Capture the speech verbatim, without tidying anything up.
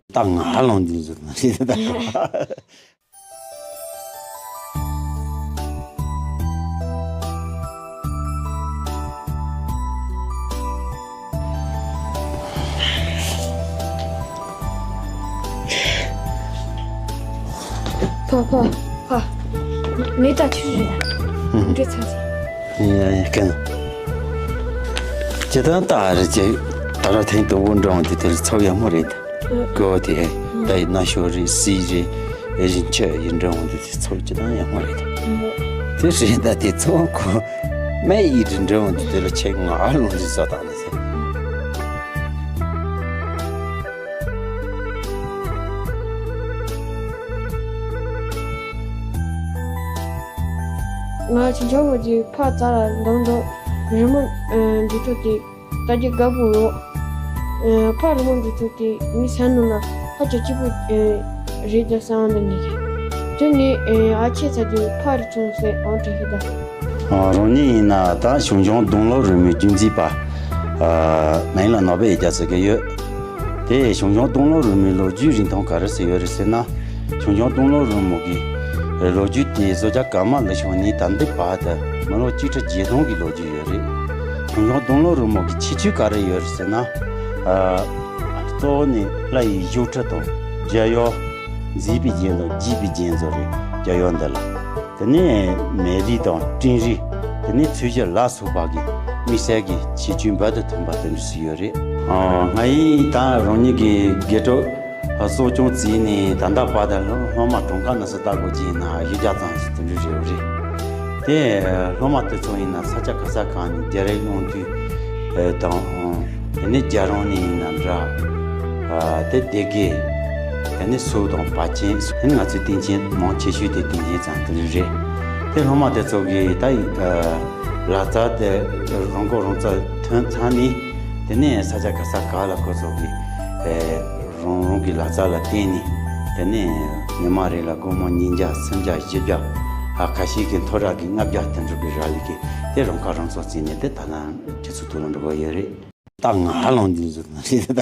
ད་ང་ལོང་འདི་ཟེར་ན་རེད་ད། ཕ་ཕ་ཕ། ངས་ད་ཆུ་རེད། འདྲེ་ཚ་ཚ། ཡ་ཡ་ཀན། ཇི་ལྟར་ད་རེད་ཅེ། ད་ར་ཐེངས་དུ་བོ་འགྲོ་འོང་དེ་དེར་ཚོགས་ཡག་མོ་རེད། ཀོ་དེ་ད་ཡི་ན་ཤོ་རེད་སི་རེད། རིན་ཆེ་ཡིན་འགྲོ་འོང་དེ་དེ་ཚོགས་ཇི་ལྟར་ཡག་མོ་རེད། དེ་རེད་ད་དེ་ཚོགས་ཁོ་མེ་ཡི་རིན་འགྲོ་འོང་དེ་དེ་ལ་ཆེ་ང་ལོང་དེ་ཚོགས་དང་ན་ཟེར། ང་ཆུང་ཆུང་བོ་དེ་ཕ་རྩ་ལ་འདང་འདང་རི་མོ་འབྲི་ཐུབ་དེ་ལྟ་རྒྱུ་དགའ་པོ་ཡོད། ཕ་རི་མོ་འབྲི་ཐུབ་དེ་མི་ས་ནང་ལ་ཧ་ཅང་སྐྱིད་པོ་རེད་ད་བསམ་འདུག་ངེད་ཀྱིས། དེ་ནས་ཨ་ཆེ་ཚ་དེ་ཕ་རི་ཚོང་ཟེར་ཨང་དྲི་ཧི་ད། རང་ཉིད་ཡིན་ན་ད་ཞང་ཞུང་སྡོང་ལོ་རོལ་མོའི་རྒྱུན་འཛིན་པ་མིང་ལ་ནོར་བུ་ཡི་རྒྱ་ཟེར་གི་ཡོད། དེ་ཞང་ཞུང་སྡོང་ལོ་རོལ་མོའི་ལོ་རྒྱུས་རིང་ཐུང་ག་རེ་ཟེར་ཡོད་རེད་ཟེར་ན། ཞང་ཞུང་སྡོང་ལོ་རོལ་མོ་གི་ལོ་རྒྱུས་དེ་བཟོ་བྱ་ཀརྨ་ལ་བྱུང་ནས་ད་ལྟའི་བར་དུ་མི་ལོ་བཅུ་ཕྲག་བརྒྱད་སྟོང་གི་ལོ་རྒྱུས་ཡོད་རེད། ཞང་ཞུང་སྡོང་ལོ་རོལ་མོ་གི་ཁྱད་ཆོས་ག་རེ་ཡོད་རེད་ཟེར་ན། གཙོ་བོ་ནི་ལྷ་ཡི་བཞུགས་ཁྲི་དང་རྒྱལ་ཡོ། མཛེས་པའི་རྒྱན་དང་བརྗིད་པའི་རྒྱན་བཟོ་རེད་རྒྱལ་ཡོ་འདི་ལ། དེ་ནས་མེ་རི་དང་སྤྲིན་རི། དེ་ནས་ཚོས་གཞི་ལ་སོགས་པ་གི་དམིགས་བསལ་གྱི་ཁྱད་ཆོས་འབུར་དུ་ཐོན་པ་དེ་འདྲ་ཞིག་ཡོད་རེད། ང་ཡིས་ད་རང་ཉིད་ཀྱི་དགེ་ཕྲུག་གསོ་སྐྱོང་བྱས་ནས་ད་ལྟ་བར་དུ་སློབ་མ་གྲངས་ཀ་ནང་སུ་ལྟ་དགོས་ཀྱི་ཡིན་ན་བཞི་བརྒྱ་ཙམ་ཞིག་དེ་འདྲ་ཡོད་རེད། དེ་སློབ་མ་དེ་ཚོ་ཡིན་ན་ས་ཆ་ག་ས་གང་ནས་རྒྱ་རིགས་ཡོང་དུས་དང་། དེ་ནས་རྒྱ་རོང་ནས་ཡིན་ན་འདྲ། དེ་སྡེ་དགེ། དེ་ནས་སུའུ་དང་པ་ཅན། དེ་ནས་ང་ཚོའི་སྟེང་ཆེན་མང་ཆེ་ཤོས་དེ་སྟེང་ཆེན་ཚང་དེ་རེད། དེ་སློབ་མ་དེ་ཚོ་གིས་ད་ཡིག་ལག་རྩལ་དེ་རང་མགོ་རང་འཚོ་ཐོན་ཚར་ནས། དེ་ནས་ས་ཆ་ག་ས་ག་ལ་ཁོ་ཚོ་གིས་རང་རང་གི་ལག་རྩལ་ལ་བརྟེན་ནས། དེ་ནས་ཉི་མ་རེ་ལ་སྒོར་མོ་ཉིས་བརྒྱ་སུམ་བརྒྱ་བཞི་བརྒྱ། ཨ་ཁ་ཤས་ཀྱིས་མཐོ་རིས་ཀྱི་ལྔ་བརྒྱ་དེ་འདྲ་གི་ར་ལི་གི་དེ་རང་ཁ་རང་གསོ་བྱས་ནས་དེ་ད་ལྟ་ཁྱེད་ཚོ་ཐུགས་ལ་འགྲོ་གི་ཡོད་རེད། ད་ང་ལོང་འདི་ཟེར་ན་རེད་ད།